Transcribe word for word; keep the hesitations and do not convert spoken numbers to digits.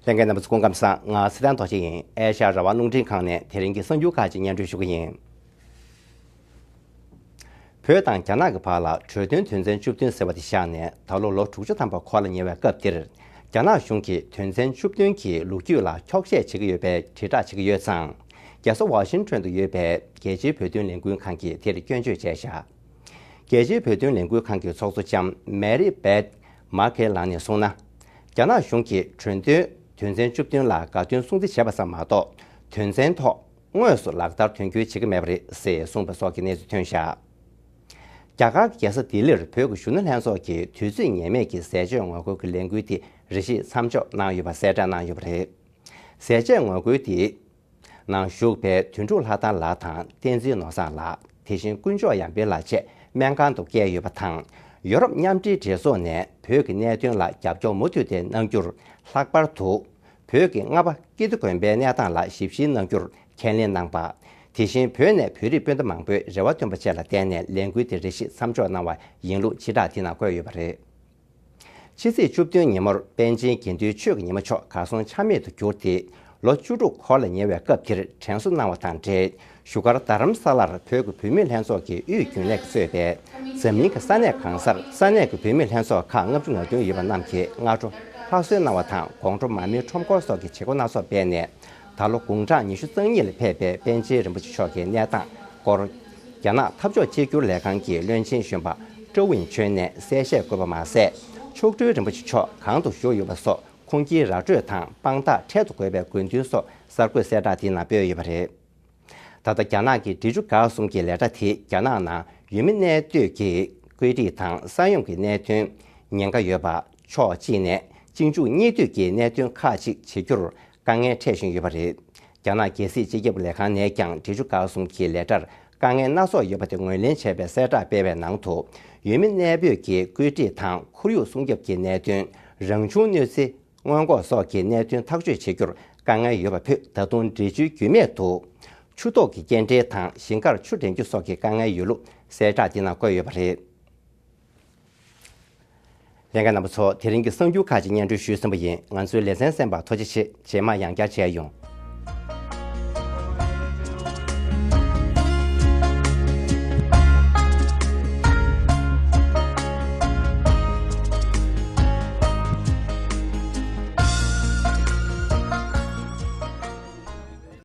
ལྷན་རྒྱས་རྣམ་པ་ཚོ་སྐུ་ཁམས་བཟང་། ང་ཚེ་བརྟན་རྡོ་རྗེ་ཡིན། ཨེ་ཤ་ཡ་རང་དབང་རླུང་འཕྲིན་ཁང་ནས་དེ་རིང་གི་གསར་འགྱུར་ཁག་ཅིག་སྙན་སྒྲོན་ཞུ་གི་ཡིན། བོད་དང་རྒྱ་ནག་གི་བར་ལ་གྲོས་མཐུན་དོན་ཚན་བཅུ་བདུན་ཟེར་བ་དེ་བཞག་ནས་ད་ལོ་ལོ་དྲུག་ཅུ་ཐམ་པ་འཁོར་ལ་ཉེ་བའི་སྐབས་འདིར། རྒྱ་ནག་གཞུང་གིས་དོན་ཚན་བཅུ་བདུན་གྱི་ལོ་རྒྱུས་ལ་འཁྱོག་བཤད་བྱེད་ཀྱི་ཡོད་པའི་དྲིལ་བསྒྲགས་བྱེད་ཀྱི་ཡོད་ཙང་། རྒྱལ་ས་ཝ་ཤིང་ཊོན་དུ་ཡོད་པའི་རྒྱལ་སྤྱིའི་བོད་དོན་ལས་འགུལ་ཁང་གིས་དེར་སྐྱོན་བརྗོད་བྱས་བཞག་རྒྱལ་སྤྱིའི་བོད་དོན་ལས་འགུལ་ཁང་གི་ཚོགས་གཙོ་ལྕམ་མེ་རི་བེད་མར་ཁེ་ལགས་ནས་གསུངས་ན། རྒྱ་ནག་གཞུང་གིས་གྲོས་མཐུན་དོན་ཚན་བཅུ་བདུན་ལ་དགའ་སྟོན་སྲུང་བརྩི་བྱས་པ་ཙམ་མ་གཏོགས། དོན་ཚན་ཐོག་དངོས་སུ་ལག་བསྟར་དོན་འཁྱོལ་བྱེད་ཀྱི་མེད་པ་རེད་ཟེར་གསུངས་པ་སོགས་ཀྱི་གནས་ཚུལ་ཐོན་བཞག་རྒྱ་གར་གྱི་རྒྱལ་ས་ལྡི་ལིར་བོད་ཀྱི་གཞོན་ནུ་ལྷན་ཚོགས་ཀྱིས་དུས་ཚོད་ངེས་མེད་ཀྱི་ཟས་བཅད་ངོ་རྒོལ་གྱི་ལས་འགུལ་དེ་རེ་ཞིག་མཚམས་འཇོག་གནང་ཡོད་པ་གསལ་བསྒྲགས་གནང་ཡོད་པ་རེད། ཟས་བཅད་ངོ་རྒོལ་དེའི་ནང་ཞུགས་པའི་དོན་གྲུབ་ལྷ་དར་ལགས་དང་བསྟན་འཛིན་ནོར་བཟང་ལགས། དེ་བཞིན་དཀོན་མཆོག་ཡར་འཕེལ་ལགས་བཅས་སྨན་ཁང་དུ་བསྐྱལ་ཡོད་པ་དང་། ཡོ་རོབ་མཉམ་འབྲེལ་གྲོས་ཚོགས་ནས་བོད་ཀྱི་གནད་དོན་ལ་རྒྱབ་སྐྱོར་མུ་མཐུད་དེ་གནང་རྒྱུར། ལྷག་པར་དུ་བོད་ཀྱི་རྔ་པ་ཀིརྟི་དགོན་པའི་གནས་སྟངས་ལ་ཞིབ་བཤེར་གནང་རྒྱུར་ཁས་ལེན་གནང་པ། དེ་བཞིན་བོད་ནས་བོད་རིགས་སྤུན་ཟླ་མང་པོས་རེ་བ་བཏོན་པ་བཅས་ལ་བརྟེན་ནས་ལས་འགུལ་དེ་རེ་ཞིག་མཚམས་འཇོག་གནང་བ་ཡིན་ལུགས་སྤྱི་བསྒྲགས་དེ་ནང་བཀོད་ཡོད་པ་རེད། ཕྱི་ཚེས་བཅུ་བདུན་ཉིན་མོར་པཎ་ཆེན་དགེ་འདུན་ཆོས་ཀྱི་ཉི་མ་མཆོག་གར་སོང་ཆ་མེད་དུ་གྱུར་ཏེ། ལོ་བཅུ་དྲུག་འཁོར་ལ་ཉེ་བའི་སྐབས་དེར་དྲན་གསོ་གནང་བ་དང་འབྲེལ། བཞུགས་སྒར་རྡ་རམ་ས་ལར་བོད་ཀྱི་བུད་མེད་ལྷན་ཚོགས་ཀྱི་དབུས་རྒྱུན་ལས་ཀྱིས་གཙོས་པའི་འཛམ་གླིང་གི་ས་གནས་གང་སར་ས་གནས་ཀྱི་བུད་མེད་ལྷན་ཚོགས་ཁག་ལྔ་བཅུ་ང་བདུན་ཡོད་པ་རྣམས་ཀྱིས་སྔ་དྲོ་ལྷ་གསོལ་གནང་བ་དང་། དགོང་དྲོ་མར་མེའི་ཁྲོམ་སྐོར་སོགས་ཀྱི་བྱེད་སྒོ་སྣ་ཚོགས་སྤེལ་ནས། ད་ལོ་དགུང་གྲངས་ཉི་ཤུ་རྩ་གཉིས་ལ་ཕེབས་པའི་པཎ་ཆེན་རིན་པོ་ཆེ་མཆོག་གི་གནས་སྟངས་སྐོར། རྒྱ་ནག་འཐབ་ཕྱོགས་གཅིག་གྱུར་ལས་ཁང་གི་བློན་ཆེན་གཞོན་པ་ཀྲོའུ་ཝིན་ཆོན་ནས་གསལ་བཤད་བཀོད་པ་མ་ཟད། མཆོག་སྤྲུལ་རིན་པོ་ཆེ་མཆོག་གང་དུ་བཞུགས་ཡོད་པ་སོགས་ཁོང་གི་ར་སྤྲོད་དང་དཔང་རྟགས་འཕྲལ་དུ་དགོས་པའི་དགོས་འདུན་སོགས་གསར་འགོད་གསལ་བསྒྲགས་དེའི་ནང་སྤེལ་ཡོད་པ་རེད། ད་ལྟ་རྒྱ་ནག་གི་འབྲི་ཆུ་སྒང་གསུམ་གྱི་ལས་གྲྭ་དེས་རྒྱ་ནག་ནང་ཡུལ་མི་གནས་སྡོད་ཀྱི་བཀོད་སྒྲིག་དང་ས་ཡོམ་གྱི་གནད་དོན་ཉེན་ཁ་ཡོད་པ། ཕྱོགས་གཅིག་ནས་གཅིག་མཇུག་གཉིས་མཐུད་ཀྱི་གནད་དོན་ཁག་ཅིག་བྱེད་རྒྱུར་དཀའ་ངལ་འཕྲད་བཞིན་ཡོད་པ་རེད། རྒྱ་ནག་རྒྱལ་སྲིད་སྤྱི་ཁྱབ་ལས་ཁང་ནས་ཀྱང་འབྲི་ཆུ་སྒང་གསུམ་གྱི་ལས་གྲྭར་དཀའ་ངལ་སྣ་ཚོགས་ཡོད་པ་དེ་ངོས་ལེན་བྱས་པའི་གསལ་བསྒྲགས་སྤེལ་བའི་ནང་དུ། ཡུལ་མི་གནས་སྤོས་ཀྱི་བཀོད་སྒྲིག་དང་ཁོར་ཡུག་སྲུང་སྐྱོབ་ཀྱི་གནད་དོན། རང་བྱུང་གནོད་འཚེ་སྔོན་འགོག་སོགས་ཀྱི་གནད་དོན་ཐག་གཅོད་བྱེད་རྒྱུར་དཀའ་ངལ་ཡོད་པ་ཕུད། ད་དུང་འབྲི་ཆུའི་རྒྱུད་སྨད་དུ་ཆུ་ཐོག་གི་སྐྱེལ་འདྲེན་དང་ཞིང་ཁར་ཆུ་འདྲེན་རྒྱུ་སོགས་ཀྱི་དཀའ་ངལ་ཡོད་ལུགས་གསལ་བསྒྲགས་འདི་ནང་བཀོད་ཡོད་པ་རེད། ལྷན་རྒྱས་རྣམ་པ་ཚོ། དེ་རིང་གི་གསར་འགྱུར་ཁག་ཅིག་སྙན་སྒྲོན་ཞུས་ཟིན་པ་ཡིན། ང་ཚོའི་ལེ་ཚན་གསན་པར་ཐུགས་རྗེ་ཆེ། རྗེས་མ་ཡང་བསྐྱར་མཇལ་ཡོང་།